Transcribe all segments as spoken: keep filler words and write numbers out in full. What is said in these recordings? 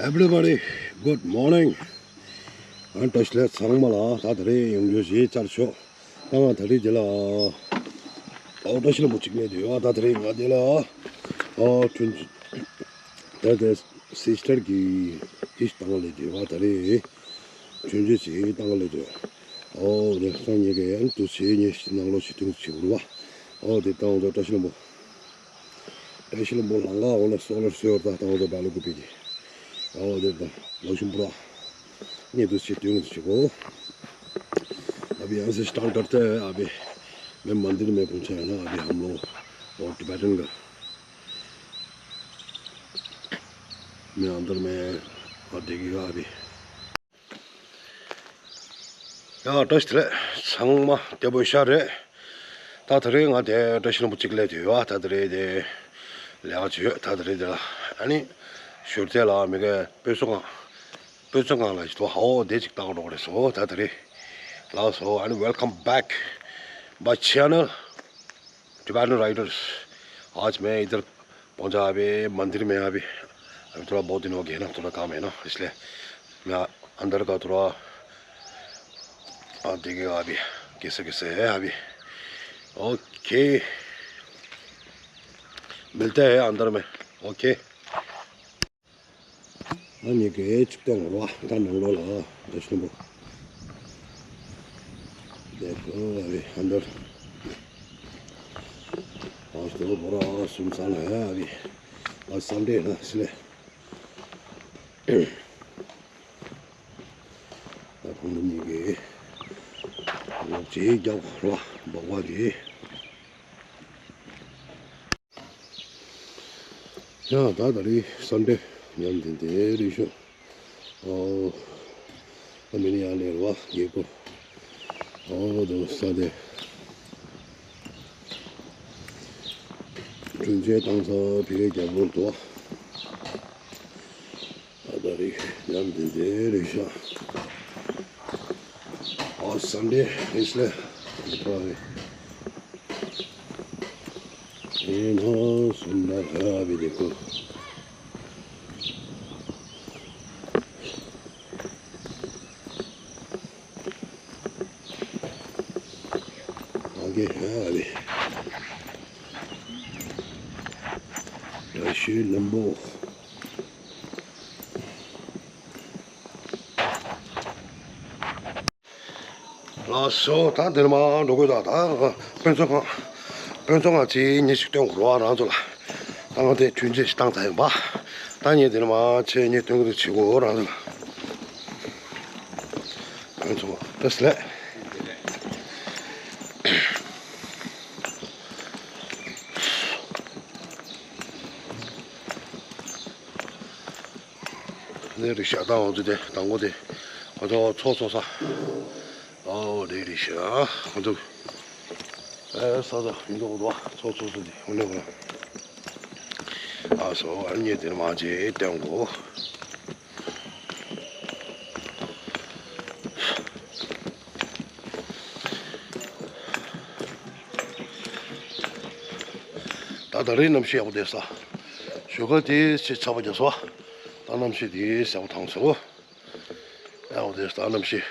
Everybody, good morning. ཨ་བཀྲ་ཤིས་བདེ་ལེགས་ཚང་མ་ལ། ད་ད་རེས་ཡོང་རྒྱུ་ཞིག་བཅར་ཆོག་ད་ང་ད་རེས་དེ་ལ་ཨོ་བཀྲ་ཤིས་ལྷུན་པོ་གཅིག་ལས་དུས་ཨ་ད་ད་རེས་ང་དེ་ལ་ཨོ་ཆུན་ད་དེ་སིས་ཊར་གི་ཏིས་བཏང་ལས་དུས་ཨ་ད་རེས་ཆུན་ཆུན་ཞིག་བཏང་ལས་དུས་ཨོ་དེ་སང་ཉེ་གི་ཨན་དུ་ཞིག་ཉེ་ཞིག་ནང་ལོ་ཞིག་ཐུང་ཞིག་རུ་བ་ཨོ་དེ་བཏང་ད་བཀྲ་ཤིས་ལྷུན་པོ། བཀྲ་ཤིས་ལྷུན་པོ་ལང་ཀ་འོ་ལ་སོ་ལར་སོལ་ད་དང་འོ་ད་བལ་ཀུ་པི་ཀི། ཨོ་དེ་ད་ལོ་ཤུན་པོ་ར། ཉེ་དུ་ཆེ་དུས་ངུ་ཆེ་གོ། अभी यहाँ से स्टार्ट करते हैं। अभी मैं मंदिर में पहुंचा है ना, अभी हम लोग और टिबेटन का। मैं अंदर में और देखिएगा अभी। ཡ་བཀྲ་ཤིས་བདེ་ལེགས་ཚང་མ་བདེ་པོ་ཤ་རེད། ད་ད་རེས་ང་དེ་བཀྲ་ཤིས་ལྷུན་པོ་གཅིག་ལས་དུས་ཡོད་ད་ད་རེས་དེ་ལས་ཀ་བྱོས་ད་ད་རེས་དེ་ལ་ཨ་ནི་ཞུར་དེ་ལ་མི་གའི་དཔེ་མཚོན་ཁང་དཔེ་མཚོན་ཁང་ལ་ཞིག་ཏུ་ཧའོ་དེ་ཅིག་བཏང་རོགས་རེད་སོ་ད་ད་རེས་ལགས་སོ། ཨ་ནི་welcome back my channel Tibetan Riders. आज मैं इधर पहुंचा अभी मंदिर में अभी अभी थोड़ा बहुत दिन हो गया ना, थोड़ा काम है ना, इसलिए मैं अंदर का थोड़ा आप देखिएगा अभी कैसे कैसे है अभी। ओके, मिलते हैं अंदर में। ओके। ཨ་ནི་གའི་ཆིག་སྟོང་ངོ་ར་ད་ནང་ལོགས་ལ་ད་ཆེན་པོ། देखो अभी अंदर। आज तो बड़ा सुनसान है अभी। आज संडे है ना, इसलिए। ད་ཁོང་གཉིས་ཀྱིས་ལོག་ཅིག་རྒྱག་རོགས་འབག་པ་རེད། ཡ་ད་ད་རེས་སན་ཌེ་ཉམས་ལྡན་དེ་རེད་ཤོག་ཨོ། ཨ་མི་ནི་ཡ་ལེར་བ་རྒྱལ་པོ། ཨོ་དོ་ས་དེ། དྲུང་ཆེ་བཏང་ས་ཕི་རེ་རྒྱལ་པོ་དོ། ཨ་ད་རེས་ཉམས་ལྡན་དེ་རེད་ཤག་ཨོ་སན་ཌེ་ཨིས་ལེ་ཐོ་རེ། ཨེ་ནོ་སུན་ན་ཧ་བི་དེ་ཀོ། ཨ་གེ་ཧ་བི། ཡ་ཤུལ་ལམ་བོ། ལགས་སོ། ད་འདིར་མ་འགྲོ་དགོས་ད། ད་དཔེ་མཚོན་ཁང་། དཔེ་མཚོན་ཁང་ཅིག་ཉིན་ཞིག་སྟོན་དགོས་རོགས་རང་ཚོ་ལ། ད་ང་དེ་ཆུན་ཆེ་ཞིག་བཏང་ཚར་ཡིན་པ། ད་ངས་འདིར་མ་ཆེ་ཉིན་སྟོན་གི་འདུག་བྱེད་དགོས་རང་ཚོ་ལ། དཔེ་མཚོན་ཁང་ལྟ་སི་ལེ། ནས་རི་ཤ་དང་འོ་ཚོ་དེ་དང་པོ་དེ་ང་ཚོ་ཚོགས་ཚོགས་ས། ཨོ་རེད་རི་ཤ་ང་ཚོ་ཨེ་ས་ས་ཡིན་འདུག་འདུག་ཚོགས་ཚོགས་ས་དེ་འོ་ནས་འོ་ཨ་ཉེ་དེ་མ་བྱེད་བསྟན་གོ། ད་ད་རེས་གནམ་གཤིས་ཡག་པོ་བསྡད་ས། ཞོགས་ཀ་དེ་ཆེ་ཚ་བ་རྒྱག་སོ། ད་གནམ་གཤིས་དེ་ཡག་པོ་ཐང་སོ། ཡག་པོ་བསྡད་ས་ད་གནམ་གཤིས།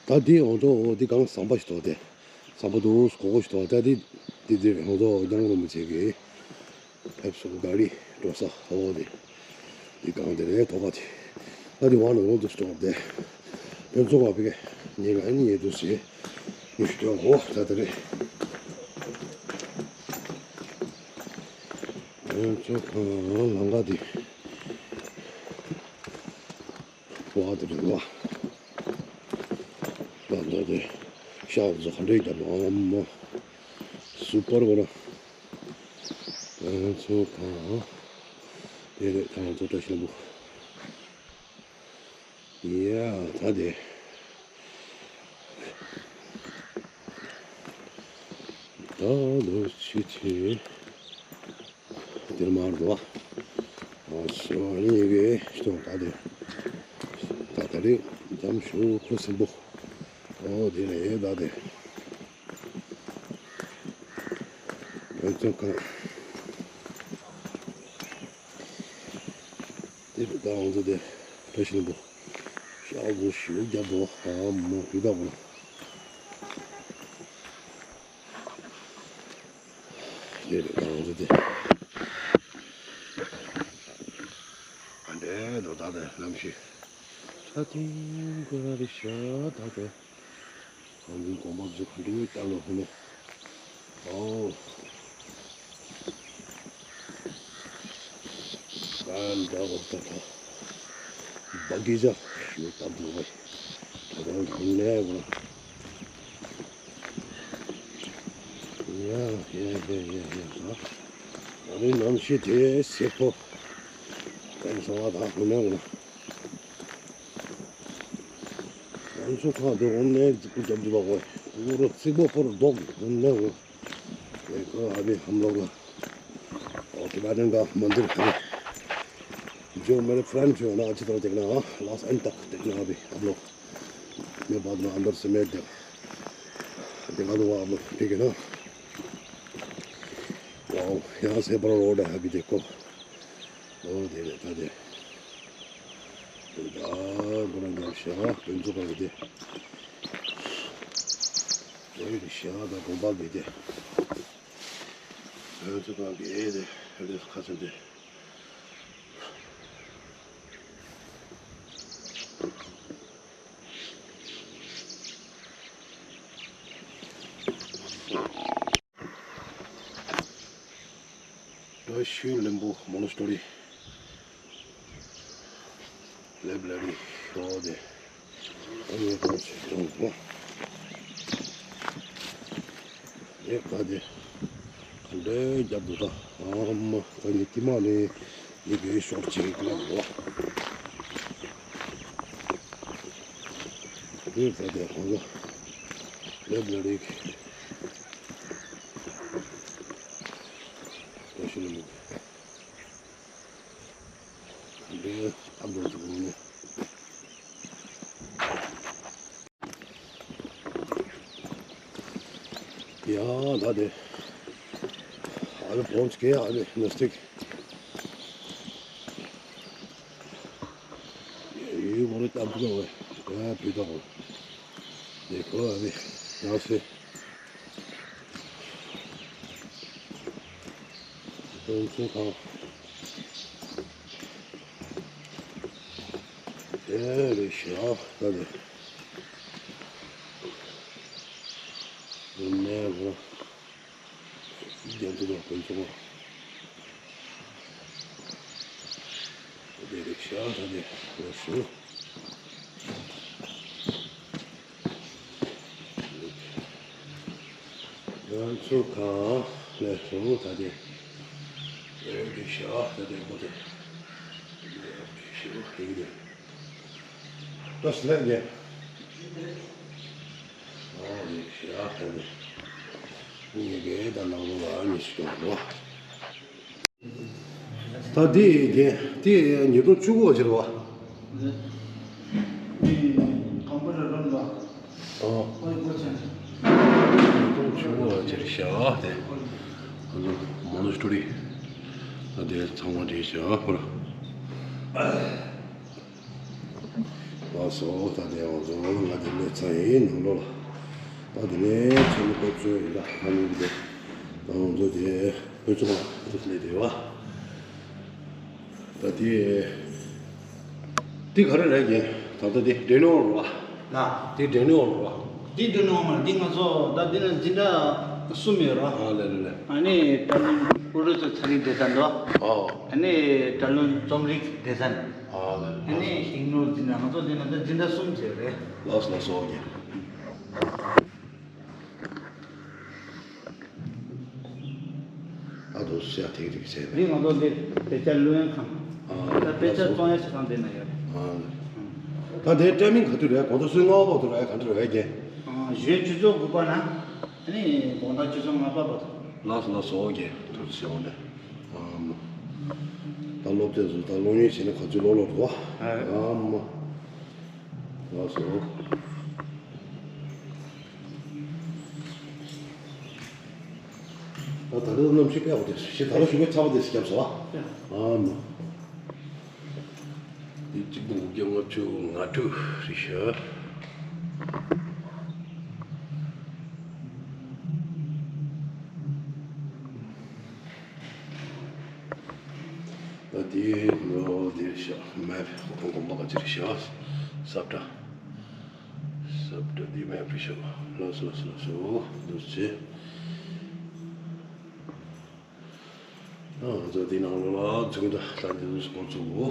ད་འདི་འོང་ཏོ་འོ་འདི་གང་ཟམ་པ་ཞིག་ཏོག་དེ། ཟམ་པ་འདུག་སྒོ་སྒོ་ཞིག་ཏོག་ད་འདི་འདི་འདི་འོང་ཏོ་ཡང་རུ་མི་བྱེད་གི། ཕེབས་སོང་ག་རི་འགྲོ་ས་འོ་དེ། འདི་གང་དེ་རེད་ཐོག་ཁ་དེ། ད་འདི་བང་ལ་འོང་དུ་ཞིག་ཏོག་དེ། དོན་ཚོགས་པ་བི་གེ་ཉེ་ག་ཨ་ནི་ཡེ་དུ་ཞེ། ཉི་ཤུ་སྟོན་འོ་ད་དེ་རེད། དོན་ཚོགས་ཁང་ལང་ཀ་དེ། བ་དེ་རེད་བ། ད་ད་དེ་ཤག་བཟོ་ག་འདྲས་རྒྱབ་ཨ་མ། སུ་པར་བ་ར། ང་ཚོ་གང་དེ་རེད་ད་ང་ཚོ་བཀྲ་ཤིས་ལྷུན་པོ། ཡ་ད་དེ། ད་ལོ་ཆི་ཆི། དེར་མར་འགྲོ་བ། ཨོ་སོ་ནི་གེ་སྟོང་ད་དེ། ད་ད་རེས་འཇམ་ཞུ་ཁུ་སིམ་པོ། ཨོ་དེ་ནས་ད་དེ། ཚོན་ཁང་། དེ་རུ་ད་ང་ཚོ་དེ་བཀྲ་ཤིས་ལྷུན་པོ་ཤག་ཏུ་ཞུ་རྒྱབ་འགྲོ། ཨ་མོ་བུ་དག་པོ། དེ་རུ་ད་ང་ཚོ་དེ་ཨ་འདྲེ་འགྲོ། ད་དེ་གནམ་གཤིས་ས་སྟེང་ཀོ་ར་རི་ཤ་ད་དེ། ཁང་པའི་དགོན་པ་ཚོ་ག་འདྲའི་སྟབས་ལ་ཧུ་ནས། ཨོ། ག་འདྲ་བ་ད་ད། སྦ་གི་ཇ་ཞུ་སྟབས་འདུག་བས། ད་ད་ཧུ་ནས་བ། ཡ་ཡ་ཡ་ཡ་ཡ། ད་རེས་གནམ་གཤིས་དེ་སེར་པོ། ཀན་སོང་བ་ད་ཧུ་ནས་བ། ང་ཚོ་ཁ་དེ་འོ་ནས་རྫིག་པོ་རྒྱབ་རྒྱུ་ལ་འོ། ཨུ་རུ་རྫིག་པོ་ཕོར་རྡོག་འོ་ནས་འོ། ཨེ་ཁོ་ཨ་བི་ཧམ་ལོག་ལ། ཨོ་ཏི་བ་དན་ག་མན་དིར་ཧ། जो मेरे फ्रेंड जो है ना, अच्छी तरह देखना, हाँ, लास्ट एंड तक देखना अभी आप लोग। मैं बाद में अंदर से मैं दे-, दिखा दूंगा आप लोग, ठीक है ना? वाओ, यहाँ से बड़ा रोड है, अभी देखो। ཨོ་དེ་རེད། ད་དེ་ད་ཁོ་རང་རྒྱབ་ཤ་དཔོན་ཚོ་ག་རེ་དེ་ཨེ་རེད་ཤ་ད་དགོན་པ་རེད་དེ། དཔོན་ཚོ་ག་གེ་དེ་ཨེ་རེད་ཁ་ཚོན་དེ། བཀྲ་ཤིས་ལྷུན་པོ་མོ་ནོ་སི་ཊོ་རི། ལེབ་ལ་རི་ཤོ་དེ། ཨ་ནི་གོ་ཆེ་ཏོང་ཧོ། ཨེ་ག་དེ། ག་འདྲའི་རྒྱབ་འདུག་ད། ཨ་མ་ད་ནི་ཀི་མ་ནི་ཡི་གེ་ཤོག་ཅིག་ལ་འགྲོ། ཨེ་ག་དེ་ཁོང་ཚོ་ལེབ་ལ་རི། བཀྲ་ཤིས་ལྷུན་པོ། འདི་ཨ་འདྲ་ཅིག་ཡིན་ནས། ཡ་ད་དེ། ཨ་ལེ་བོན་ཆེ་ཨ་ལེ་ནོ་སི་ཊིག་ཡུལ་མོ་རེ་ལྟ་བུ་ལ་བས་ད་བུད་ད་བོ། དེ་ཁོ་ཨ་ལེ་ཡང་སེ། དོན་ཚན་དང་། དེ་རེད་ཤག་ད་རེད། དེ་ནས་ལོ་རྒྱ་མཚོ་དང་དོན་ཚོ་དེ་རེད་ཤག་ད་རེད་ལོ་ཞུ། ང་ཚོ་གང་ལས་སོང་ད་དེ། ཨེ་འདི་ཤ་ད་དེ་མོ་དེ། ཤི་བ་ཧེ་གི་དེ། ད་སི་ལེགས་ནས། ཨོ་འདི་ཤ་ད་དེ། ངེད་ཀྱི་ད་ནང་ལོ་ལ་ཉི་ཤུ་སྟོང་ལོ། ད་འདི་འདི་འདི་ཉིས་སྟོང་བཅུ་དགུ་བ་ཅིག་རེད་བ། འདི་ཀམ་པུ་ཊར་རུམ་ལ། ཨོ། ཨོ་ཡི་གོ་ཆེན། ཉིས་སྟོང་བཅུ་དགུ་བ་ཅིག་རེད་ཤག་དེ། ང་ཚོ་མོ་ནོ་སི་ཊོ་རི། ད་འདི་ཚང་མ་འདྲེས་ཤག་ཧོ་ར། ལགས་སོ། ད་དེ་ང་ཚོ་ང་དེ་ནས་ཚ་ཡིན་ནང་ལོ་ལ། ད་དེ་ནས་ཚོ་ནི་སློབ་གསོ་ཡིན་ད་ཨ་ནི་གི་དེ། ད་ང་ཚོ་དེ་བོད་ཚོ་ལ་དེ་སླེབས་དེ་བ། ད་དེ་དེ་ག་རེ་རེད་ཀྱི་ད་ལྟ་དེ་ཌེ་ནི་ཝལ་རེད་བ། ལ། དེ་ཌེ་ནི་ཝལ་རེད་བ། དེ་ཌེ་ནི་ཝལ་མ་རེད། དེ་ང་ཚོ་ད་དེ་ན་འཛིན་གྲྭ་གསུམ་ཡོད་ར། ཨ་ལེ་ལེ་ལེ། ཨ་ནི་ད་ལོ་ཨུ་རུ་ཚོ་ཚན་རིག་སྡེ་ཚན་དོ། ཨོ། ཨ་ནི་ད་ལོ་རྩོམ་རིག་སྡེ་ཚན། ཨ་ལེ་ལེ། ཨ་ནི་ཤིང་ནོར་འཛིན་གྲྭ། ང་ཚོ་འཛིན་གྲྭ་འཛིན་གྲྭ་གསུམ་བྱས་རེད། ལགས་སོ་ལགས་སོ། ཨོ་ཀེ། ཨ་དོ་སུ་ཡ་ཐིག་ཐིག་བྱས་པས། འདི་ང་ཚོ་འདི་དཔེ་ཆ་ཀློག་ཡོན་ཁང་། ཨ་ད་དཔེ་ཆ་ལགས་སོ། བཙོང་ཡ་བྱེད་སྟངས་དེ་ན་ཡོད་རེད། ཨ་ད་དེ་ཊའི་མིང་ག་དུས་རེད། དགོང་དྲོ་ཚོད་ལྔ་པ་བར་དུ་རེད། ག་འདྲ་རེད་ཀྱེ། ཨ་གཞོན་ཆུ་ཚོད་དགུ་པ་ན། ཨ་ནི་དགོང་དག་ཆུ་ཚོད་ལྔ་པ་བར་དུ། ལགས་སོ་ལགས་སོ། ཨོ་ཀེ། ཐུགས་རྗེ་ཆེ། འོ་ནས། ཨ་མ། ད་སློབ་དེབ་ཚོ་ད་ཀློག་ཡོན་བྱས་ནས་ག་ཚོད་ལོག་ལོག་འདུག་བ། ཨ་མ། ལགས་སོ། ད་ ད་ལྟ་གནམ་གཤིས་དཔེ་ཡག་པོ་དེ་ཞེ་ད་ལོ་ཞུ་བའི་ཚ་བ་དེ་སྐྱབས་སོ། ཨ་མ། འདི་གཅིག་སྟོང་དགུ་བརྒྱ་ལྔ་བཅུ་ང་དྲུག་རེད་ཤག་ད་དེ་ནོ་དེ་ཤག་མེབ་ཧོ་ཁོང་གོམ་པ་ག་ཅི་རེད་ཤག་སབ་ཏྲ། སབ་ཏྲ་འདི་མེབ་རེད་ཤག་ལགས་སོ་ལགས་སོ་ལགས་སོ། འདུག་ཅེ། ཨ་ང་ཚོ་འདི་ནང་ལོགས་ལ་འཛུལ་གྱི་འདུག་ད་འདི་ཚོ་སྐོར་ཚུགས་འོ།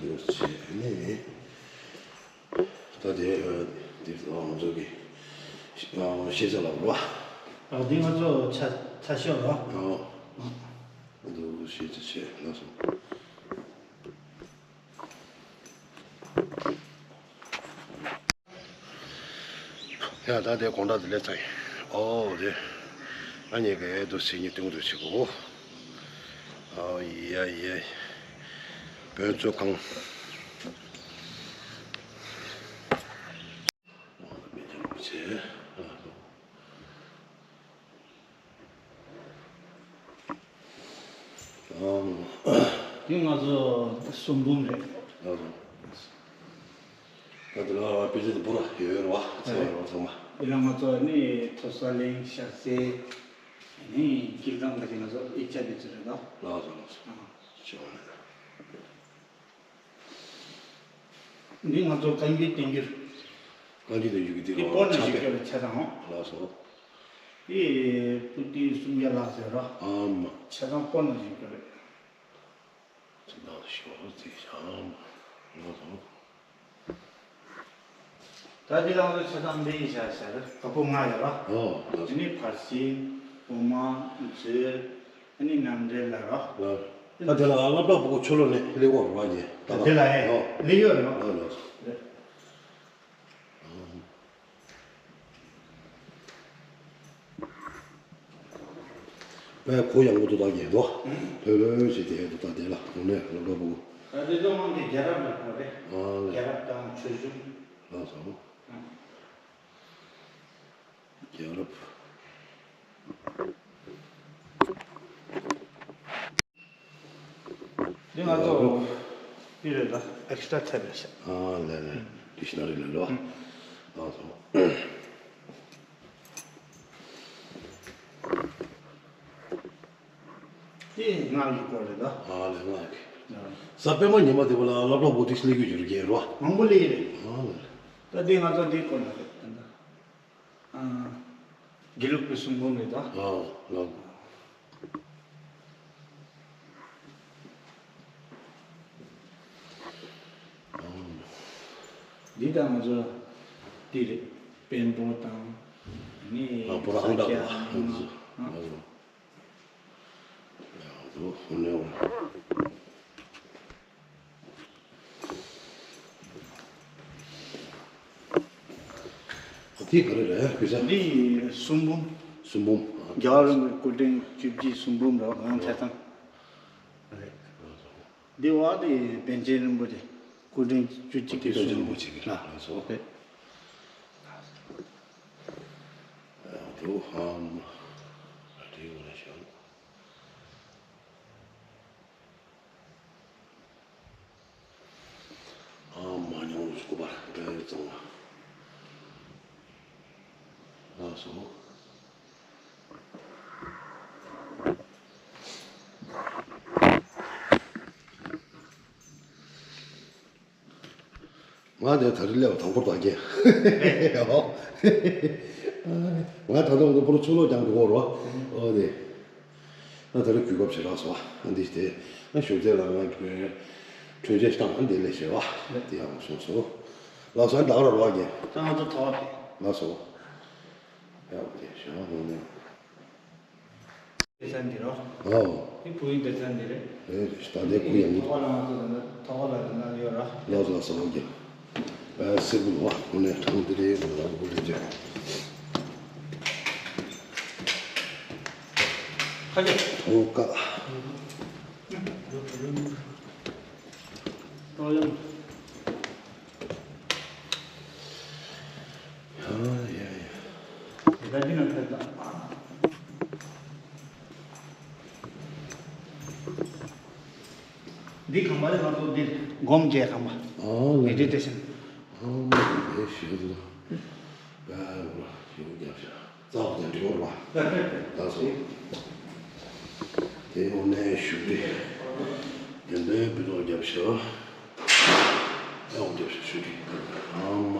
འདུག་ཅེ་ནས། ད་དེ་ཨ་དེ་ཨ་ང་ཚོ་གི་ཨ་ཤེས་བྱ་ལབ་རོ། ཨ་འདི་ང་ཚོ་ཚ་ཚ་ཤོད་རོ། ཨ་འདུག་ཤེས་བྱ་བྱས་ལགས་སོ། ཡ་ད་དེ་དགོང་དག་དེ་ལས་ཚ་ཡིན། ཨོ་དེ་ཨ་ཉེ་གེ་དུ་སི་ཉི་སྟོན་དུ་ཆེ་གོ། ཨོ་ཡ་ཡ། བོད་མཚོ་གང་། འདི་ང་ཚོ་གསུམ་འབུམ་རེད། ད་དེ་ལ་དཔེ་ཆ་དེ་པོ་ར་ཡོད་རེད་བ། ཚེ་བ་རོ་ཚང་མ། དེ་ལ་ང་ཚོ་ནི་མཐོ་ས་གླིང་ཤར་རྩེ་ནི་སྐྱིད་ཐང་ག་ཅིག་ང་ཚོ་ཨི་ཆ་དེ་ཚོ་རེད་དོ། ལགས་སོ་ལགས་སོ། ཨ་ཞེ་བ་ནས། འདི་ང་ཚོ་བཀའ་འགྱུར་བསྟན་འགྱུར། བཀའ་འགྱུར་བསྟན་འགྱུར་གྱི་འདི་འདི་སྤོ་ན་ཞིག་སྐྱོ་བའི་ཆ་ཚང་། ལགས་སོ། འདི་པུ་ཏི་སུམ་བརྒྱ་ལྷག་ཟེར་རོ། ཨ་མ། ཆ་ཚང་སྤོ་ན་ཞིག་སྐྱོ་བའི། ཚིག་དང་ཞོ་ཚིག་ཤང་ལོ་དང་། ད་འདི་ལ་ང་ཚོ་ཆ་ཚང་འདི་ཡི་བྱ་བྱ་རེད། བ་སྤུ་ལྔ་ཡོད་ར། ཨོ་ལགས་སོ། དེ་ནི་ཕར་ཕྱིན། འོ་མ། མཛོད། ཨ་ནི་རྣམ་འགྲེལ་ལ་ར། ལགས། ད་དེ་ལ་སློབ་གྲྭ་བ་སྤུ་གུ་ཆུ་ལོ་ནས་སླེབས་ཡོད་རེད་བ་ངས་ད་ད་དེ་ལ་ཨེ་ཨོ་སླེབས་ཡོད་རེད་བ། ཨོ་ལགས་སོ། རེད། དཔེ་གུ་ཡངས་པོ་འདུག་ད་ངས་འདུག་ལྷོད་ལྷོད་བྱས་བསྡད་འདུག་ད་དེ་ལ་དངོས་གནས་སློབ་གྲྭ་བ་སྤུ་གུ། ད་དེ་ཚོ་དམངས་ཀྱི་རྒྱལ་རབས་ལ་གོ་རེད། ཨ་ལས། རྒྱལ་རབས་དང་ཆོས་གཞུང་། ལགས་སོ། རྒྱལ་རབས། འདི་ང་ཚོ་འདི་རེད་ད། ཨེག་སི་ཊ་ར་ཐེབས་རེད་ཤག་ཨ་ལས་ལས། ཌིག་ཤ་ན་རི་ལས་ལོ། ཨ་སོ། འདི་སྔགས་ཀྱི་སྐོར་རེད་ད། ཨ་ལས་སྔགས་ཀྱི། ཟ་པད་མ་ཉི་མ་དེ་བ་ལ་སློབ་གྲྭ་བ་སྤུ་གུ་ཏིག་ལས་རྒྱུ་རྒྱུ་རྒྱུ་རོ། མང་པོ་ལས་རེད། ཨ་ལས། ད་འདི་ང་ཚོ་འདི་སྐོར་ལ་རེད་ད། ཨ། དགེ་ལུགས་པའི་གསུང་འབུམ་རེད་ད། ཨ་ལགས། འདི་དང་ང་ཚོ་འདི་རེད། དཔོན་པོ་དང་ནི་ཨ་པོ་ར་ཨང་ད་ས་སྐྱ་པོ་ཨང་ད་ཨ། ཨ། ཡ་ང་ཚོ་ཧོ་ནེ་ཧོ། དེ་ག་རེ་རེད་སྐུ་ཞབས། འདི་གསུང་འབུམ། གསུང་འབུམ། རྒྱལ་བ་རིན་པོ་ཆེའི་སྐུ་ཕྲེང་བཅུ་བཞི་གསུང་འབུམ་རེད་ང་ཆ་ཚང་། རེད། འདི་བ་དེ་པཎ་ཆེན་རིན་པོ་ཆེ་སྐུ་ཕྲེང་བཅུ་གཅིག་གི་གསུང་འབུམ་ལ་སོགས་རེད། དེ་བ་ཧམ་རེད་ངས་ཤོད། ཨ་མ་ཉོ་སྐུ་པར་འདྲ་ཡོད་ཙང་། ལགས་སོ། ང་དེ་ད་རེས་སླེབས་པ་དང་པོ་རེད་ད་ཀྱེ། ང་ད་ལྟ་ང་ཚོ་པོ་རོ་ཆུ་ལོག་ཀྱང་འགྲོ་གོ་རོ། ཨོ་དེ། ང་ད་རེས་གོ་སྐབས་ཞིག་རག་སོང་བ། འདི་དེ་ང་གཞུང་ཚད་ལ་ང་གི་འཕྲོད་བཅད་བཏང་འདི་ལས་བྱེད་བ། དེ་ཡང་སོང་སོང་། ལགས་སོ་ད་ག་ར་རོ་ཀྱེ། ད་ང་ཚོ་ཐོག་དེ། ལགས་སོ། ཡག་པོ་དེ་ཞོ་ཧོ་ནེ། སྡེ་ཚན་འདི་རོ། ཨོ། འདི་བོད་ཡིག་སྡེ་ཚན་འདི་རེད། རེད་རེད། ད་ལྟའི་ཁུ་ཡང་མི་ཐོག་ལ་ང་ཚོ་ད་ལྟ་ཐོག་ལ་ཡོད་ན་ཡོད་ར། ལགས་སོ་ལགས་སོ་ཨོ་ཀེ། ཨ་སེར་པོ་ལ་ཁོ་ནས་ཐང་འདི་རེད་ལ་ཁོ་རེད་ཅེ། ཁ་ཅེ། ཨོ་ཀ། ཨོ་ཡང་། འདི་ཁང་པ་རེད། ང་ཚོ་འདི་སྒོམ་བྱས་ཁང་པ། ཨ་ལ་མེ་ཌི་ཊེ་ཤན། ཨ་མ་དེ་ཤེས་སོང་། ཨ་ལ་ཞིག་རྒྱབ་ཤག་རྩ་བ་དང་འགྲིག་པ་རེད་པ། ད་སོ། དེ་འོ་ནས་ཞུ་རེད། དེ་འདྲའི་བི་ལོག་རྒྱབ་ཤག་ཨེ་འོ་རྒྱབ་ཤག་ཞུ་རེད། ཨ་མ།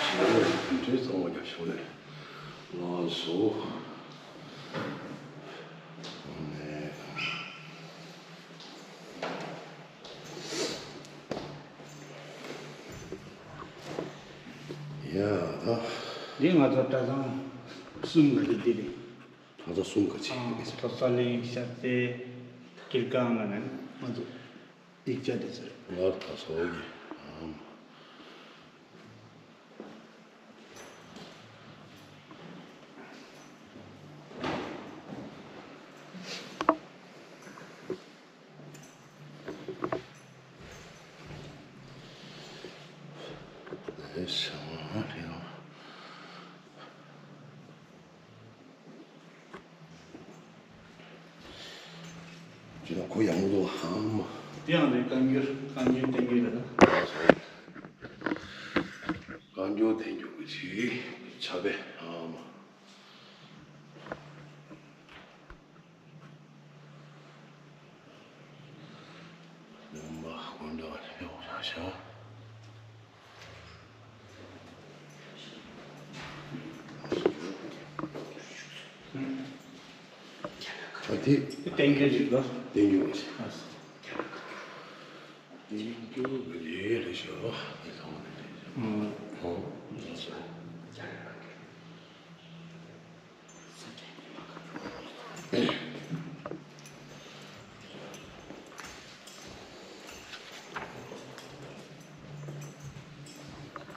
ཞེས་རེད། དེ་འདྲའི་གཙང་མ་རྒྱབ་ཤག་ནས། ལགས་སོ། ཡ་ད། འདི་ང་ཚོ་གྲྭ་ཚང་གསུམ་ག་ཅིག་འདི་རེད། གྲྭ་ཚང་གསུམ་ག་ཅིག་ཨ་ཡོད་ཀྱི་ཚོ་ས་གླིང་ཤར་རྩེ་དཀྱིལ་ཁང་ལ་ནས་ང་ཚོ་ཡིག་ཆ་དེ་ཚོ་རེད། ང་ད་ཚོ་གི་ཨམ། ཅི་ན་གོ་ཡག་མོ་འདུག་ཧམ། དེ་ཡང་རེད། བཀའ་འགྱུར་བཀའ་འགྱུར་བསྟན་འགྱུར་རེད་ན། བཀའ་འགྱུར་བསྟན་འགྱུར་གྱི་ཕྱག་དཔེ་ཧམ། ཡུམ་པ་དཀོན་མཆོག་ལ་ཕེབས་ཤག་ཨ་དེ། བསྟན་འགྱུར་ཞིག་ལ། བསྟན་འགྱུར་ཞིག་ཨ། བསྟན་འགྱུར་གྱི་ལས་རེད་ཤག་དེ་ཚང་མ་ལས་རེད་ཤག་ཨོ། ཨོ།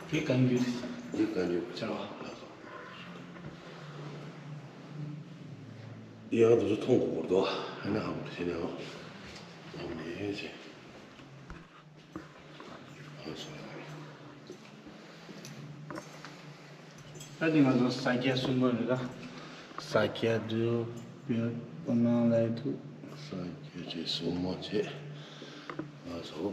དེ་བཀའ་འགྱུར། དེ་བཀའ་འགྱུར་ཆགས་པ་ལགས་སོ། ཡང་དུ་མཐོང་དགོས་པར་འདུག་ཨ་ནི་ཧམ་དེ་ནས་ཨོ། ཨོ་ནས་ཆེ། ད་དེ་ང་ཚོ་ས་སྐྱ་གསུམ་པ་རེད་ད། ས་སྐྱ་འདུལ་བྱེད་པོ་ནང་ལ་ཐུག་ས་སྐྱ་བཅས་གསུམ་པ་བཅས་ང་ཚོ།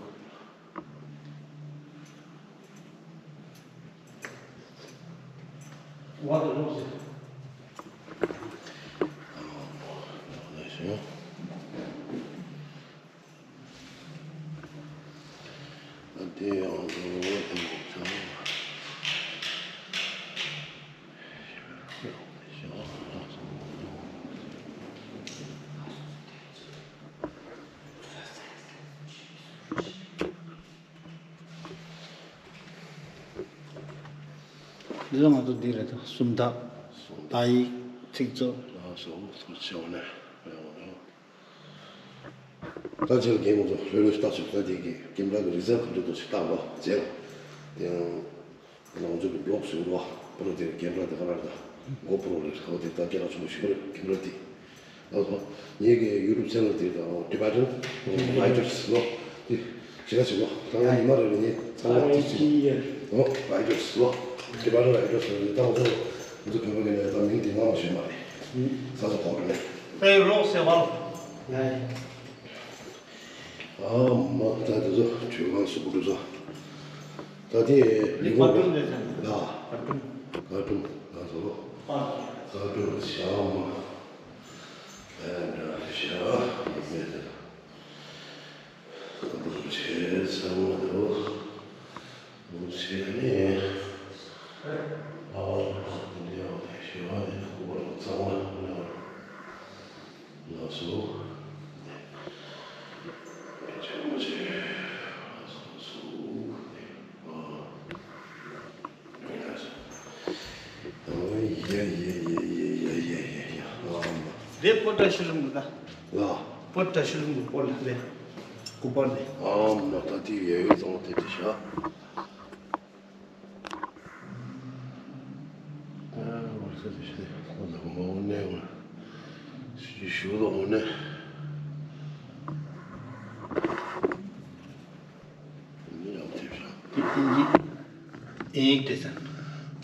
འདི་ལ་ང་ཚོ་འདི་རེད་དོ། སུམ་རྟགས། སུམ་རྟགས། དག་ཡིག་ཚིག་མཛོད། ལགས་སོ། ཚོ་ཆེ་བ་ནས་ཡོང་ཡོང་། ད་ཅིག་རྒན་མོ་ཚོ་ལྷོད་ལྷོད་ལྟ་ཆོག་ད་དེ་གི་ཀེམ་ར་གི་རི་ཛལ་ག་འདྲ་འདུག་ཅིག་ལྟ་རོགས་མཛད་ལ། དེ་ཡང་ང་ཚོ་གི་བི་ལོག་བཟོས་འདུག་ཨ་པ་ར་དེ་ཀེམ་ར་དེ་ག་ར་རེད་ད། གོ་པྲོ་རེད། ཨོ་དེ་ད་སྐད་གྲགས་ཆེན་པོ་ཞིག་རེད་ཀེམ་ར་དེ། ཨ་ཧོ། ངེད་ཀྱི་ཡུ་ཊུབ་ཆེ་ནལ་དེ་དང་ཊི་བེ་ཊན་རའི་ཊར་སི་ལོ། དེ་ཞེ་དྲག་ཞིག་ལོ། ད་ང་ཉི་མ་རེ་རེ་ངས་ཚང་མ་དེ་ཅིག་ཨོ་རའི་ཊར་སི་ལོ། ཊི་བེ་ཊན་རའི་ཊར་སི་ལོ། ད་ང་ཚོ་ང་ཚོ་བོད་པ་གི་ནས་ད་མིང་དེ་ང་མ་ཤེས་མ་རེད། ས་ས་གོ་རེ་ནས། ཨེ་རོགས་ཟེར་བ་ལ། ཨ་མ་ད་དེ་ཚོ་ཇོ་ཁང་སུ་གུ་རུ་ཚོ། ད་དེ་ལི་གོ་ལ། ལ། ག་ཀྲུམ་ལ་ཚོ། ག་ཀྲུམ་ཤ་མ། ཨ་འདྲ་ཤ་མ་མེད་ད། ག་ཀྲུམ་ཆེ་ཚང་མ་དོ། ལུགས་ཆེ་ནི། ཨ་འདི་ཡང་ཤེས་པ་ནི་ཁུ་བ་ཚང་མ་ལ། ལགས་སོ། ཆེན་པོ་ཆེ། ལགས་སོ་སོ། ཨ། ཡ་ཡ་ཡ། ཨ་མ། དེ་པོ་ཏྲ་ཤི་རུ་མི་ད། ལ། པོ་ཏྲ་ཤི་རུ་མི་པོ་ལ་ལེ། ཀུ་པར་ལེ། ཨ་མ་ད་དེ་ཡ་ཡོད་ཙང་དེ་དེ་ཤ།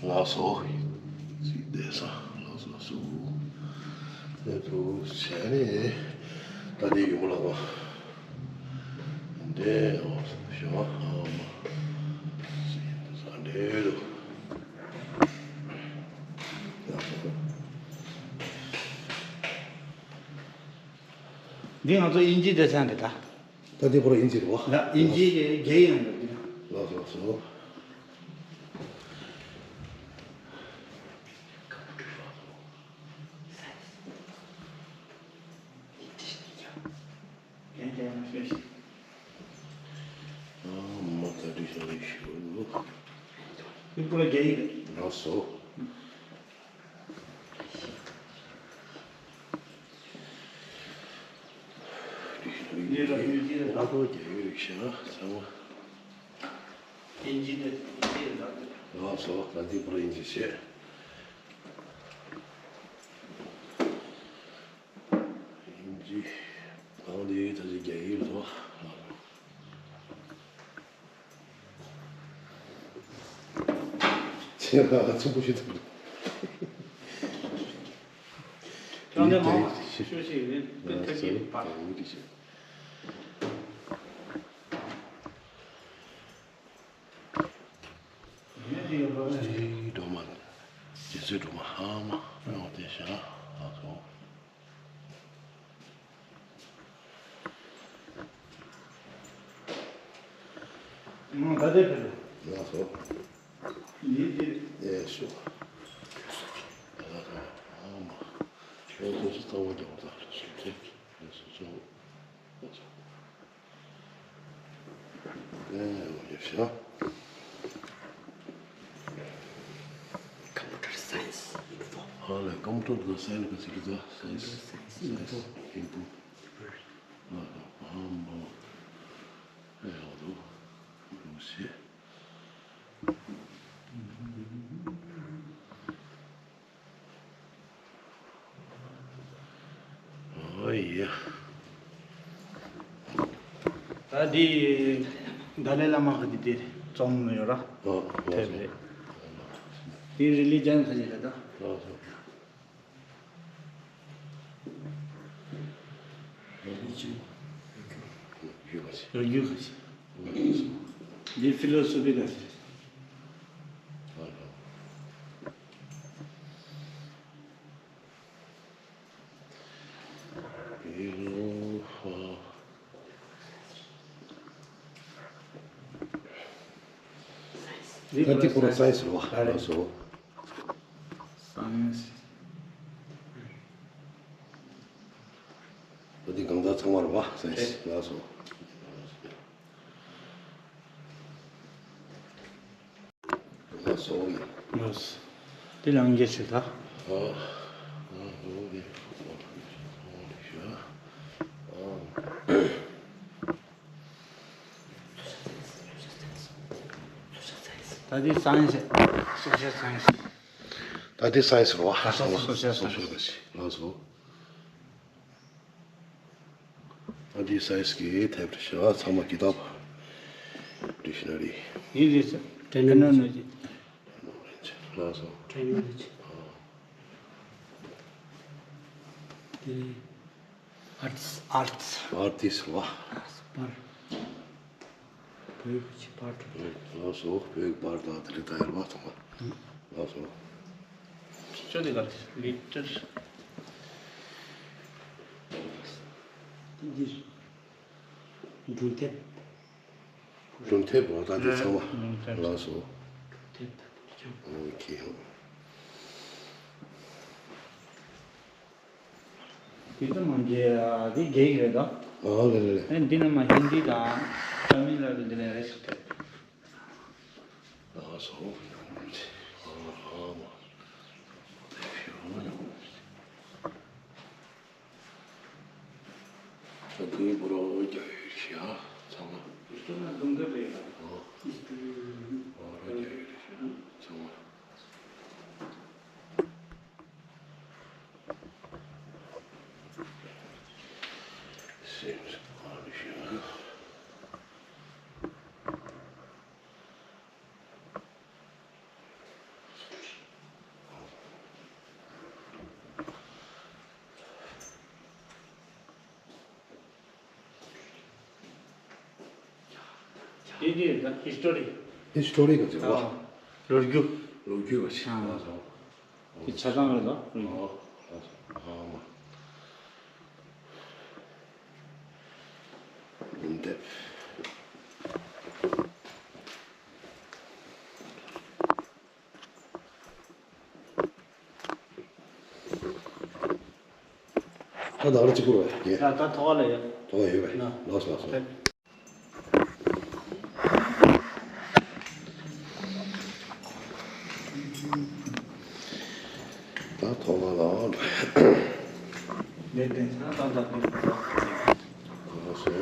ལགས་སོ། ལགས་སོ་སོ། དེ་དུ་བྱས་ནས། ད་དེ་ཡོད་མ་ལགས་པ། འདྲེ་ཨོ་ཤོ་ཨ་མ། ས་འདྲེ་རུ། འདི་ང་ཚོ་དབྱིན་ཇི་སྡེ་ཚན་རེད་ད། ད་དེ་པོ་ར་དབྱིན་ཇི་རེད་པ། ལ་དབྱིན་ཇི་གི་རྒྱལ་ཡོངས་རེད་འདི། ལགས་སོ་ལགས་སོ། ཨ་མ་ད་དེ་ཤ་རེ་ཤི་བ་ལོ། དེ་པོ་ར་རྒྱལ་ཡོངས་རེད། ལགས་སོ། ལགས་སོ། ད་དེ་པོ་ར་དབྱིན་ཇི་བཤད། དབྱིན་ཇི། གང་དེ་ད་ཅི་རྒྱ་ཡིག་རེད་དོ། ཁྱེད་རང་ཚོ་པོ་ཞིག་འདུག་ཁྱེད་རང་ཚོ་མང་བ་ཤོད་ཤིག་རེད། དེ་ཐབས་ཀྱིས་པར། ཨེ་སྒྲོལ་མ། རྗེ་བཙུན་སྒྲོལ་མ་ཨ་མ་ཡོང་དེ་བཞག་ཨ་ཁོ། ང་ད་ལྟའི་ཕེབས། ལགས་སོ། ཡིན་ཏེ། ཨེ་ཤོ། ཨ་མ། ཁྱོད་ཚོ་ཚོ་རྩ་བ་རྒྱག་པ་དང་ལགས་སོ། ཨེ་ཤོ། ཨེ་ཡ་ཤ། Computer science info. ཨ་ལས་computer དང་science ག་ཚིག་གི་ད་science. Computer science info. Info. ཨ་ལས་ཨ་མ། ཨེ་ཡོད་དོ། ལུག་སེ། ཨོ་ཡ། ད་འདི་ཏཱ་ལའི་བླ་མ་གི་འདི་དེར་རྩོམ་ཡོད་ར། ཨོ་ཐེབས་རེད། འདི་religion ཁ་ཅིག་རེད་ད། ཨོ་སོ། ལོ་རྒྱུས་ཁ་ཅིག་འདི་philosophy ཁ་ཅིག་ད་འདི་ཁོ་རང་science རེད་བ། ལགས་སོ། Science. ད་འདི་གང་ལྟར་ཚང་མ་རེད་བ། science. ལགས་སོ། ལགས་སོ། ལགས་སོ། འདི་ལ་འགྱེད་བྱེད་ད། ཨ། ཨ། ཨ། ད་འདི་science. Social science. ད་འདི་science རེད་བ། ད་social science. Social science. ལགས་སོ། ད་འདི་science གི་ཐེབས་རེད་ཤག་ཚང་མ་ཀི་ཏབ། dictionary. འདི་རེད་ཟེར། terminology. ལགས་སོ། Terminology. འདི་arts. Arts. Artist རེད་བ། པར། བོད་ཀྱི་པར་འདྲ། ལགས་སོ། བོད་ཀྱི་པར་དང་དེ་འདྲ་ད་ཡོད་པ་ཚང་མ། ལགས་སོ། ཅོ་དེ་ག་རེ། ལི་ཊར། འདི་འདིར་སྒྲུང་དེབ། སྒྲུང་དེབ་འོ་ད་དེ་ཚང་མ། སྒྲུང་དེབ། ལགས་སོ། སྒྲུང་དེབ་དང་དེ་ཀྱང་། ཨོ་ཁེ། དེ་ཚོ་མ་འདི་དེ་རྒྱ་ཡིག་རེད་དོ། ཨ་ལེ་ལེ་ལེ། ཨེ་འདི་ནི་མ་ཧིན་དི་དང་ཏ་མིལ་ནཱ་ཌུ་འདི་ནས་རེད་ཤག་དེ། ཨ་སོ། ཨ་ཨ་མ། ད་དེའི་བུ་རོ་རྒྱ་ཡོད་ཤག་ཚང་མ། ཨ་རྒྱ་ཡོད་ཤག་ཚང་མ། དེ་དེ་ད་ཧི་སི་ཊོ་རི། ཧི་སི་ཊོ་རི་ག་ཚོད་བ། ལོ་རྒྱུས། ལོ་རྒྱུས་བ་ཞིག་ཨ། ལ་སོང་། དེ་ཆ་ཚང་རེད་ལ། ཨོ། ལ་སོང་། ཨ་མ། འདི། ད་ད་ག་རེ་གཅིག་པུ་རེད་པས། ཡ་ད་ཐོག་ལ་ཡོད། ཐོག་ཡོད་པས། ན། ལགས་སོ་ལགས་སོ། ཕེབས། ད་ཐོག་ལ་ལ། ལས་དོན་ཚང་ད་ད་དེ། ལགས་སོ།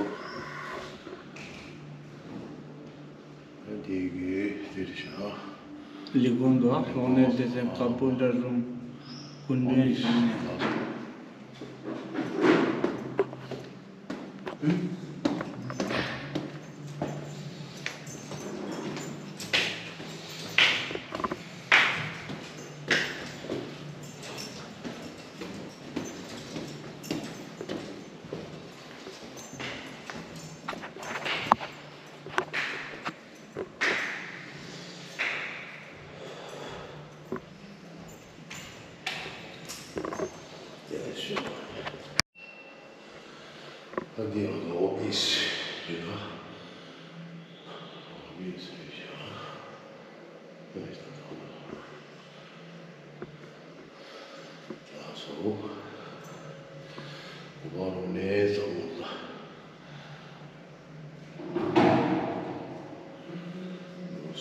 དེ་གི་དེར་བཞག་ལས་ཁུངས་དང་གློག་བརྙན་སྡེ་ཚན་ཀམ་པུ་ཊར་རུམ་སྐུ་མགྲོན་བཞུགས་ནས། ད་འདི་ཡང་ཨོ་ཕི་སི་རེད་ན། ཨོ་ཕི་སི་རེད་ཤག་ལགས་སོ། འོ་རོགས་ནས་བཟང་མོ་ལ།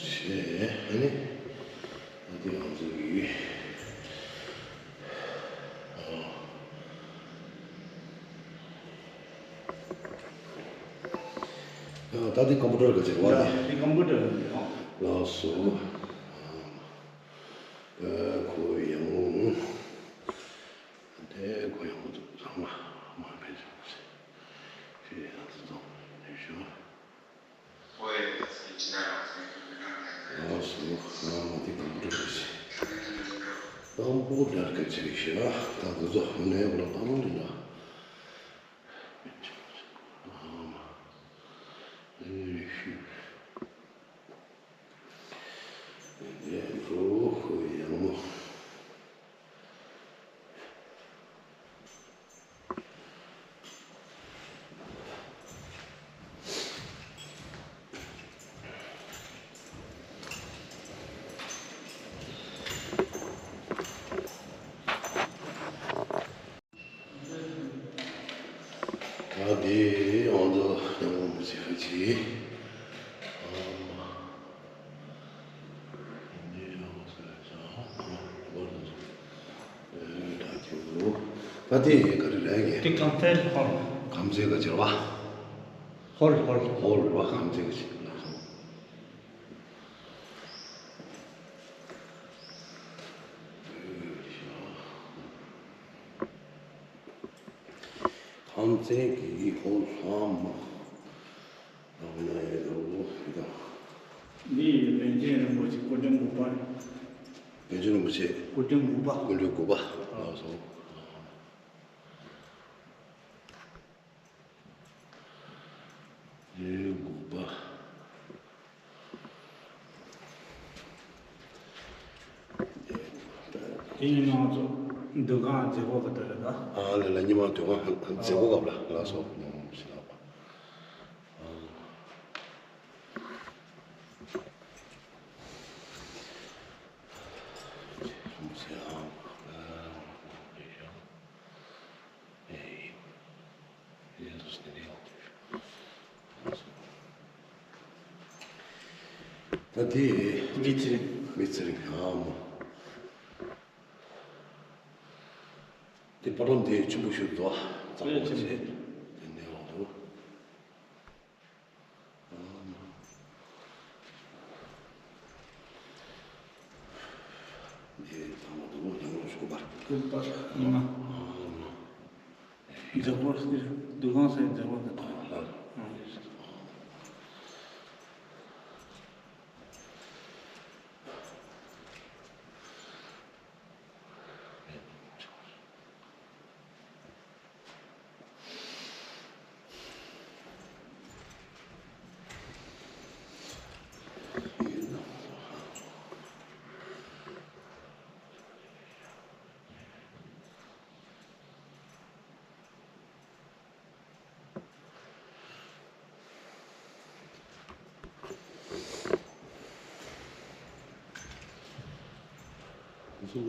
ཞེས་ཨ་ནི། ཨ་དེ་ང་ཚོ་གི། ཨ། ད་དེ་ཀམ་པུ་ཊར་ག་ཅིག་བ་ཡ་ནི། དེ་ཀམ་པུ་ཊར་རེད། ལགས་སོ། ཨ་ཁོ་ཡང་། དེ་ཁོ་ཡང་ཚང་མ་མ་ཕན་ཚུན་ཞེས་ཡང་ཚོ་ཚང་མ་ཞུ། ཨ་སོ། ཨ་མ་དེ་ཀམ་པུ་ཊར་རེད། ཀམ་པུ་ཊར་ག་ཅི་རེད་ཤག་ད་དེ་ཚོ་ནས་བ་ལ་ཏང་ལི་ལ། ཨ་མ། ཨེ་ཤུ། ཨེ་འགྲོ་ཁོ་ཡང་མོ། ད་དེ་ཡང་དུ་ཡང་མི་ཚེ་ཧ་ཅི། ཨ་མ། ད་དེ་ག་རེ་རེད་གི། དེ་གམ་ཚལ་ཧོལ། གམ་ཚལ་ག་ཅི་རེད་བ། ཧོལ་ཧོལ། ཧོལ་རེད་བ། གམ་ཚལ་ག་ཅི་རེད། གམ་ཚལ་གྱི་ཧོལ་ལྷམ། འདི་ཡི་པཎ་ཆེན་རིན་པོ་ཆེ་སྐུ་ཕྲེང་དགུ་པ། པཎ་ཆེན་རིན་པོ་ཆེ། སྐུ་ཕྲེང་དགུ་པ། སྐུ་ཕྲེང་དགུ་པ། ལགས་སོ། ལས་དགུ་པ། དེ་ཡིན་ནང་ཚོ་འདུ་ཁང་མཛད་སྒོ་ག་དེ་རེད་ད། ཨ་ལ་ལ་ཉི་མ་འདུ་ཁང་མཛད་སྒོ་སྐབས་ལ་ལགས་སོ། ཉམས་མྱོང་ཞིག་ལགས་པ། ད་དེ་མི་ཚེ་རིང་། མི་ཚེ་རིང་། ཨ་མ། དེ་བར་ལམ་དེ་ཆེན་པོ་ཞིག་འདུག་གཙང་པོ་ཆེ། དེ་ནས་འོང་དུ། འདི་དང་པོ་དང་པོ་ཉམས་མྱོང་ཞུ་བར། སྐུ་པར་ལྔ། མཛད་སྒོ་འདིར་འདུ་ཁང་སའི་མཛད་སྒོ་འདི་དང་། ཡ་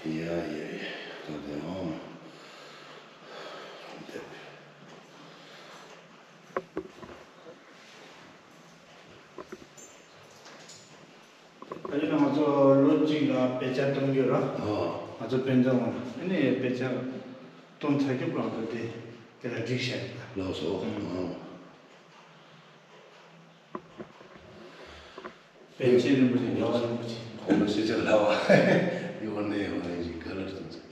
ཡ་ཡ། ད་དེ་ཨང་། ད་ཡིན་ན་ང་ཚོ་ལོ་གཅིག་ལ་དཔེ་ཆ་གཏོང་རྒྱུ་ར། ཨ། ང་ཚོ་དཔེ་མཛོད་འོང་ན་ཨ་ནི་དཔེ་ཆ་གཏོང་ཚར་རྒྱུ་ང་ཚོ་དེ་དེ་ལ་སྒྲིག་བྱ་ཡིན་ད། ལགས་སོ། ཨ། པཎ་ཆེན་རིན་པོ་ཆེ། རྒྱལ་བ་རིན་པོ་ཆེ། ཁོང་ལ་ཤེས་བྱ་ལ་བ་ཡོད་ནས་ཡོད་ནས་ཞིག་ག་ལ་སོང་ཚེ།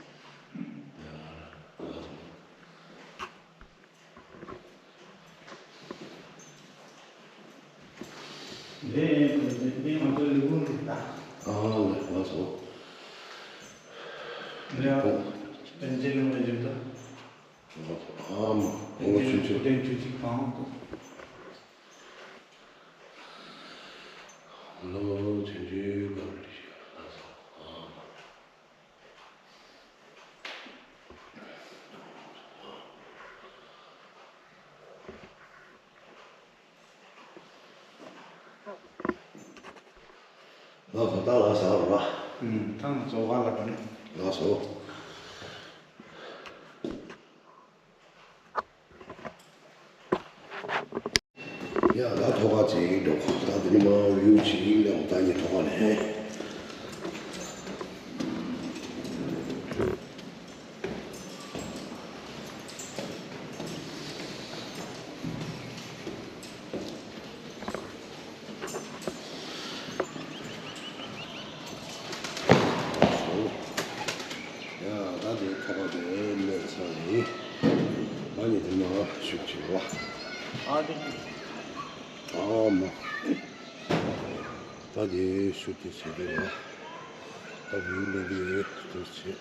འདི་འདི་ང་ཚོ་ལས་ཁུངས་རེད་ད། ཨ་ལགས་སོ། འདི་ཡང་པཎ་ཆེན་རིན་པོ་ཆེ་ད། ཨ་མ། ཨོ་ཆུ་ཆུ། དེ་ཆུ་ཆུ་གང་དུ། ལོ་ཆུ་ཆུ་གང་རེད་ཤག་ཨ་མ། ལགས་སོ། ད་ལགས་སོ་ར། ཨུམ། ད་ང་ཚོ་ག་ལ་བ་ནི། ལགས་སོ། ཡ་ད་ཐོག་ཁ་ཅིག་འགྲོ་ཁོ་ད་དེ་ནི་མ་ཡུག་ཅིག་ལེན་ད་ནི་ཐོག་ཁ་ནས། ཡ་ད་དེ་ཐོག་ཁ་དེ་ལེན་ས་ནི་ཨ་ནི་དེ་མ་ཤུགས་ཆེ་བ། ཨ་དེ་ཨ་མ། ད་དེ་ཤུགས་དེ་ཆེ་དེ་བ། ད་བུ་ལེན་དེ་དེ་ཆེ།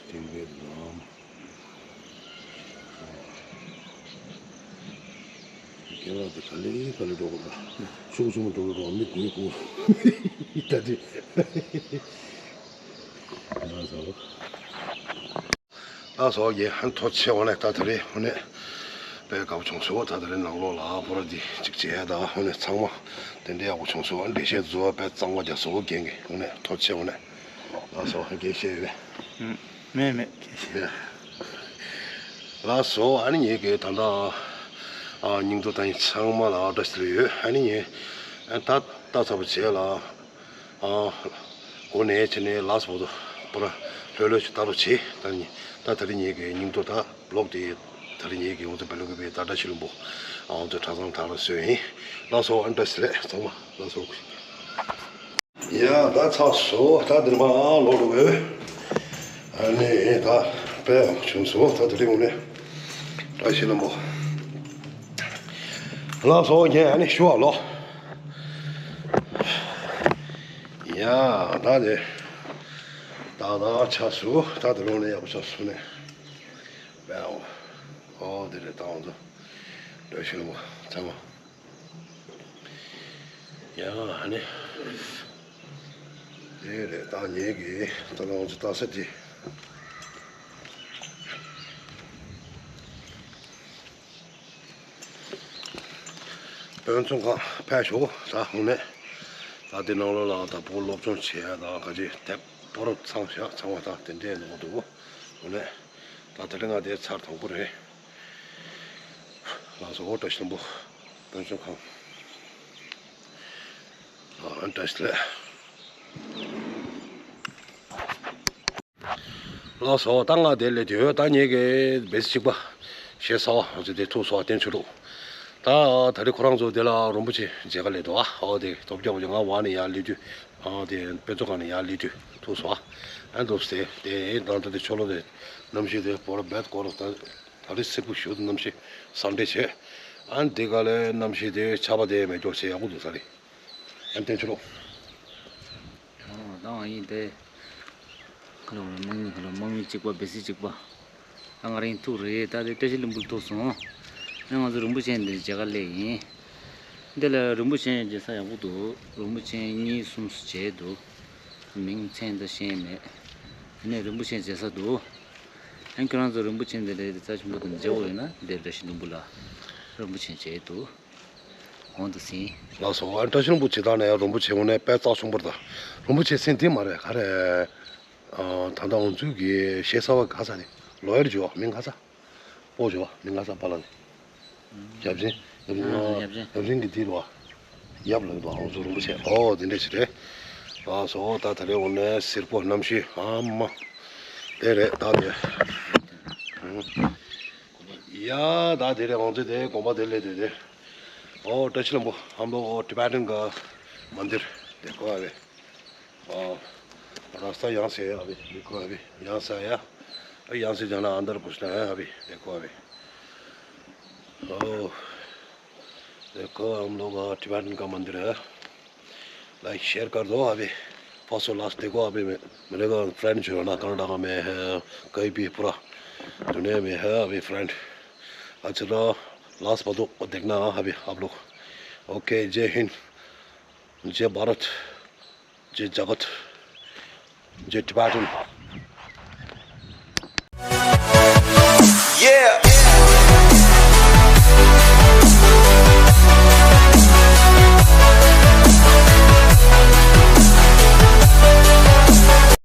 སྟེང་པའི་ལམ། རྒན་ལགས་དེ་ག་ལེ་ག་ལེ་འགྲོ་དགོས་ད། ཤུགས་ཆུང་ངུ་འགྲོ་འགྲོ་མི་དགུ་དགུ། ད་དེ། ལགས་སོ། ལགས་སོ། ཡེ་ཧན་ཐོ་ཆེ་འོ་ནས་ད་དེ་རེད་འོ་ནས། དཔེ་དགའ་པོ་བྱུང་སོང་། ད་དེ་རིང་ནང་ལོགས་ལ་ཕོ་ར་འདི་གཅིག་བྱས་ད་འོ་ནས་ཚང་མ་དེ་འདྲ་ཡག་པོ་བྱུང་སོང་། འགྲེལ་བཤད་བཟོ་བ་དཔེ་གཙང་མ་རྒྱག་སོང་རྒན་གྱིས་འོ་ནས་ཐོ་ཆེ་འོ་ནས། ལགས་སོ། རྒན་བཤད་ཡོད་པས། མེད་མེད་རྒན་བཤད། ལགས་སོ། ཨ་ནི་ངེད་ཀྱི་ད་ལྟ་ཨ་སྙིང་སྟོབས་ད་ཡིན་ཚང་མ་ལ་བཀྲ་ཤིས་བདེ་ལེགས་ཡོད། ཨ་ནི་ངས་ཨ་ད་ལྟ་ཚ་པོ་བྱས་ལ། ཨ། འོ་ནས་བྱས་ནས་ལགས་སོ། པོ་ར་ལྷོད་ལྷོད་ཅིག་ལྟ་རོགས་བྱེད། ད་ནི་ད་དེ་རིང་ངེད་ཀྱི་སྙིང་སྟོབས་ད་ལོག་དེ་དེ་རིང་ངེད་ཀྱི་ང་ཚོ་བེ་ལུ་གི་བའི་ད་བཀྲ་ཤིས་ལྷུན་པོ་ཨ་ང་ཚོ་གྲྭ་ཚང་དག་ལ་བཟོས་ཡིན། ལགས་སོ། ཨ་བཀྲ་ཤིས་བདེ་ལེགས་ཚང་མ་ལགས་སོ། ཡ་ད་ཚར་སོང་། ད་འདིར་མ་ལོག་འགྲོ་དགོས། ཨ་ནི་ད་དཔེ་བྱུང་སོང་། ད་དེ་རིང་ནས་བཀྲ་ཤིས་ལྷུན་པོ། ལགས་སོ་རྒན། ཨ་ནི་ཞུ་བ་ལོ། ཡ་ད་དེ་ད་ད་ཆགས་སོང་། ད་དེ་རིང་ནས་ཡག་པོ་ཆགས་སོང་ནས། དཔེ་འོ་དེ་རེད། ད་འོ་ད་བཀྲ་ཤིས་ལྷུན་པོ་ཚང་མ། ཡང་ཨ་ནི། དེ་རེད། ད་ངེད་ཀྱི་ད་ང་ཚོ་ལྟ་ས་དེ། དཔེ་མཛོད་ཁང་ཕེབས་ཤོག་ད་འོ་ནས། ད་དེ་ནང་ལོགས་ལ་ད་བོད་སློབ་སྦྱོང་བྱེད་ཡ་ད་ག་ཅི་དེབ་པོ་རུ་ཚང་བཞག་ཚང་བ་ད་དེ་འདྲས་ནོར་འདུག་འོ་ནས། ད་དེ་རིང་ང་དེ་ཚར་དང་པོ་རེད། ལགས་སོ། བཀྲ་ཤིས་ལྷུན་པོ་དཔེ་མཛོད་ཁང་། ཨ། བཀྲ་ཤིས་བདེ་ལེགས། ལགས་སོ། ད་ང་དེ་ལས་དུས་ད་ངེད་ཀྱི་བེ་སི་གཅིག་པ་ཞེ་ས་བ་ཚོ་དེ་ཐུག་སོང་བསྟན་ཆུ་ལུག་ད་ད་རེས་ཁོ་རང་ཚོ་དེ་ལ་རིན་པོ་ཆེ་མཇལ་ཁ་སླེབས་འདུག་ཨ། ཨོ་དེ་ཐོབ་རྒྱག་པ་ང་བ་ནས་ཡར་སླེབས་དུས། ཨ་དེ་དཔེ་མཛོད་ཁང་ནས་ཡར་སླེབས་དུས་ཐུག་སོང་ཨ། ཨ་འདུག་སེ་དེ་ད་ལྟ་དེ་ཆུ་ལུག་དེ་གནམ་གཤིས་དེ་བོར་བེད་སྐོར་ད་ད་རེས་སིལ་བུ་ཞུ་གནམ་གཤིས་སང་ཌེ་བྱས། ཨ་འདི་ག་ལས་གནམ་གཤིས་དེ་ཆར་པ་དེ་མེད་སྐྱོར་བྱས་ཡག་པོ་འདུག་ས་རེད། ཨ་བསྟན་ཆུ་ལུག་ཨོ། ད་ང་ཡིན་ཏེ། ཁ་ལོ་དམག་མི་ཁ་ལོ་དམག་མི་གཅིག་པ་བེ་སི་གཅིག་པ། ད་ང་རང་ཐུག་རེད། ད་དེ་བཀྲ་ཤིས་ལྷུན་པོར་ཐུག་སོང་། ཨ་ང་ཚོ་རིན་པོ་ཆེ་འདིར་མཇལ་ཁ་སླེབས་ཡིན། འདི་ལ་རིན་པོ་ཆེ་མཇལ་ས་ཡག་པོ་འདུག་རིན་པོ་ཆེ་གཉིས་གསུམ་མཇལ་འདུག་མིང་མཚན་ད་ཤེས་མེད། དེ་ནས་རིན་པོ་ཆེ་མཇལ་ས་འདུག་ཨ་ཁྱོད་རང་ཚོ་རིན་པོ་ཆེ་འདི་ལ་རྩ་ཆེན་པོ་དང་མཇལ་བ་ཡོད་ན་འདིར་བཀྲ་ཤིས་ལྷུན་པོ་ལ་རིན་པོ་ཆེ་མཇལ་འདུག་འོང་དུ་ཟིན། ལགས་སོ། ཨ་བཀྲ་ཤིས་ལྷུན་པོ་ཇི་ལྟར་ནས་རིན་པོ་ཆེ་འོང་ནས་དཔེ་རྩ་ཆེན་པོ་རེད་ད། རིན་པོ་ཆེ་སེམས་འདི་མ་རེད་ག་རེ། ཨ་ད་ལྟ་འོང་ཚུལ་གྱི་ཞེ་ས་བ་ག་ས་རེད། ལོ་ཡར་ཇོ་མིང་ག་ས། པོ་ཇོ་མིང་ག་ས་པ་ལ་ནི། ཡབ་ཆེན། ཡབ་ཆེན་གྱི་དེ་རུ་བ། ཡབ་ལ་འདུག་འོང་ཚུལ་རིན་པོ་ཆེ་ཨོ་དེ་འདྲ་ཞིག་རེད། ལགས་སོ། ད་ད་རེས་འོང་ནས་སེར་པོ་གནམ་གཤིས་ཨ་མ། དེ་རེད་ད་དེ། ཡ་ད་དེ་རེད་འོང་ཚུལ་དེ་དགོན་པ་དེ་ལས་དེ་དེ། ཨོ་བཀྲ་ཤིས་ལྷུན་པོ་ཧམ་ལོ་ཨོ་ཊི་བེ་ཊན་ག་མན་དིར། देखो अभी। हाँ, रास्ता यहाँ से है अभी, देखो अभी, यहाँ से आया। अभी यहाँ से जाना अंदर घुसना है अभी, देखो अभी। ओ, देखो हम लोग, हाँ, टिबेटन का मंदिर है। लाइक शेयर कर दो अभी। फर्स्ट और लास्ट देखो अभी। मैं, मेरे को फ्रेंड जो है ना कनाडा में है, कहीं भी पूरा दुनिया में है अभी फ्रेंड। अच्छा, लास्ट पर तो देखना अभी आप लोग। ओके, जय हिंद, जय भारत, जय जगत, जय टिबेटन।